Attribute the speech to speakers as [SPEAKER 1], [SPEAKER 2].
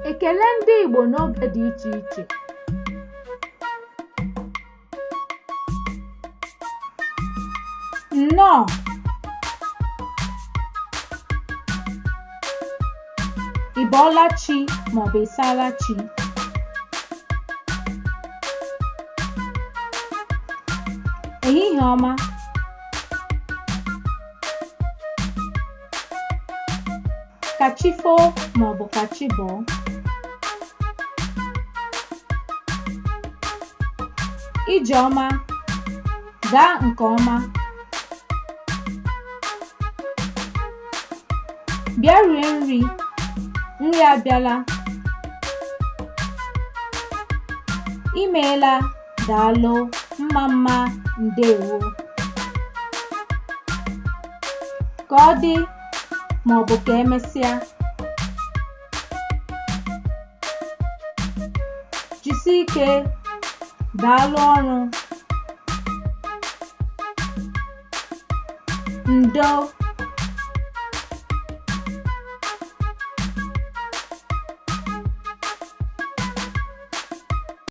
[SPEAKER 1] Ekele ndị Igbo n'oge dị iche iche. Nnọọ. Ị bọọla chi maọbụ ị saala chi? Ehihie ọma. Ka chi foo maọbụ ka chi bọọ. Ije ọma, gaa nke ọma. Bịa rie nri, nri abịala. Imeela, daalụ, mma mma, ndewo. Ka ọ dị ma ọ bụ ka emesịa. Jisie ike, daalụ ọrụ. Ndo.